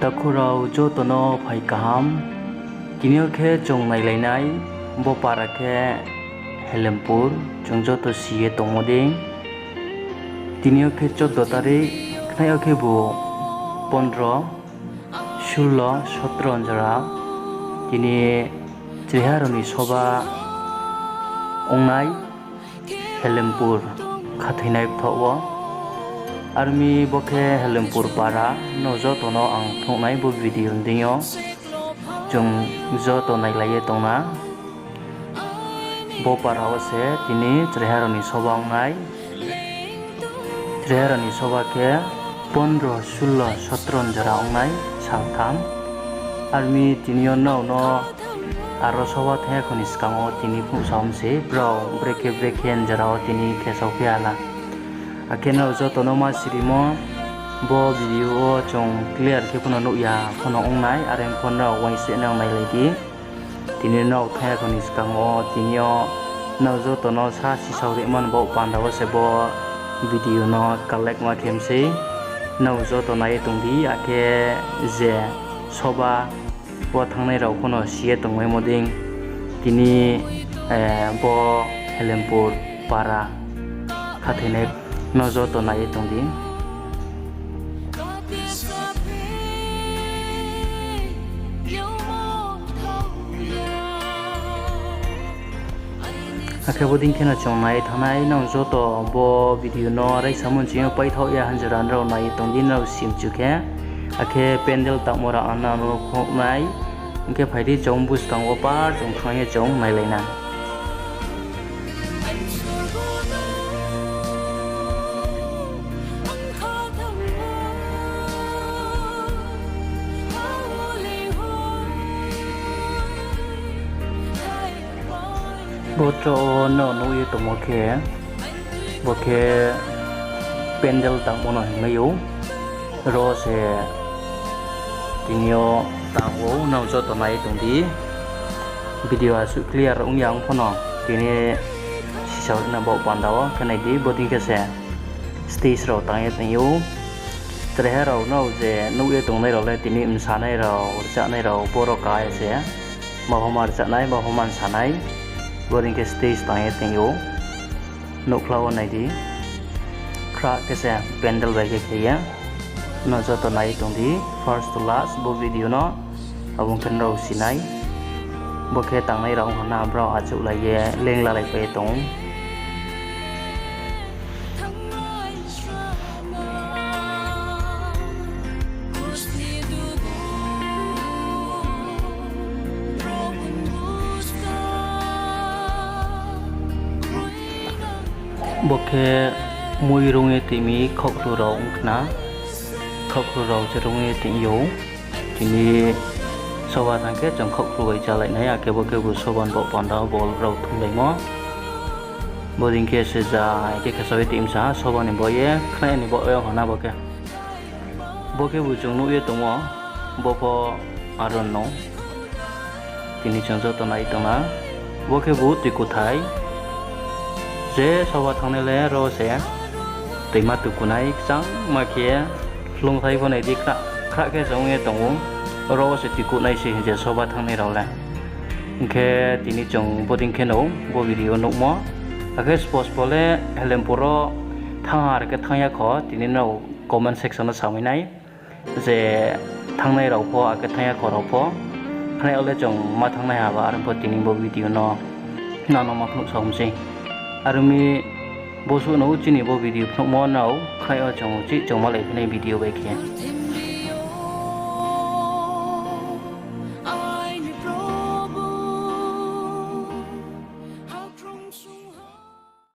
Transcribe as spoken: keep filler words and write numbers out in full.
Takhu rao joto no phai kaham. Tini yo khe chung nailai nai, bo para khe Helempur, chung joto si ye tongmo dei. Tini yo khe choddo tarik, khnai yo khebu pondro, sullo, sotro jora. Tini chraiha rao ni soba ongnai Helempur khathoinai bthoh wo. Aro mi bo khe Helempur para, nrao joto no ang phnuh nai bo video ni deing yo. Chung joto nailai ye tong na. Bo para wo se tini chraiha rao ni soba ongnai. Chraiha rao ni soba khe pondro, sullo, sotro jora ongnai, saltham. Aro mi tini yo nrao no aro soba thanng ya kho ni skang wo tini phnuh sa om se, brao brekhe brekhe jora wo tini khe saophi ha la. Akhe nrao joto no ma sirimo, bo video wo chung clear khe pho no nuh ya pho no ongnai, are pho nrao uaingse nang nailai di. Tini nrao thanng ya kho ni skang wo tini yo nrao joto no sa sisao rimo ni baoh panda wo se bo video no collect ma khe mi sei. Nrao joto nai ye tong di, akhe je soba wo thanngnai rao pho no si ye tongmaimo dei. Tini, eh, bo Helempur para khathoinai no joto nai ye tong di. Akhe bodei khe no chung nai thanng nai, nrao joto bo video no raisa mung ching yo paithaoh ya hanjora nrao nai ye tong di, nrao simchu khe. Akhe pandal tangmo rao ang nrao no phnuh nai. Hing khe phai di chung buskang wo par chung thanng ye chung nailai na. Bo tro wo nrao nuh ye tongmo khe, bo khe pandal tangmo no hingmai ou. Ro se tini yo tang ou, nrao joto nai ye tong di. Video asuh clear ong ya ong pho no, tini sisao rina baoh panda wo khe nai di, bodei khe se stage rao tang ye tong ou. Chraiha rao nrao je nuh ye tongnai rao le tini msanai rao, rchahnai rao, boro ka ye se. Bahoma rchahnai, bahoma msanai. Bodei khe stage tang ye tong ou. Nouhkhla wo nai di. Khrah khe se pandal bai khe khe ye. Nrao joto nai ye tong di, first to last bo video no. Abo ong khe nrao si nai. Bo khe tangnai rao ong ha na, brao achouhlai ye lenglalaipai ye tong ou. Bo khe mui rung ye tong mi, khaohkhlu rao ong khna. Khaohkhlu rao se rung ye tong ou. Tini soba thanng khe chung khaohkhlu bai chálai nai, akhe bo khebu soba ni baoh panda wo bol rao thumlaimo. Bodei khe se ja khe khe sao ye tong mi sa, soba ni baoh ye, khnai ni baoh ye ong ha na bo khe. Bo khebu chung nuh ye tongmo, bo pho aro no. Tini chung joto nai tong na. Bo khebu tuikuthai. Je soba thanngnai le ro se tuima tuikunai kchangma khe, hloungthai pho nai di, khrah khe se ong ye tong ou. Ro se tuikunai se hing je soba thanngnai rao le. Hing khe tini chung bodei khe no bo video nuhmo. Akhe suppose bo le Helempur wo thanng ha are khe thanng ya kho, tini nrao comment section wo samai nai. Je thanngnai rao pho, akhe thanng ya kho rao pho. Khnai yo le chung ma thanngnai ha ba, are pho tini bo video no nrao no ma phnuh sa om sei. Aro mi bosuh no chini bo video phnuhmo nrao khnai yo chung uchih chung malaiphi nai video bai khe.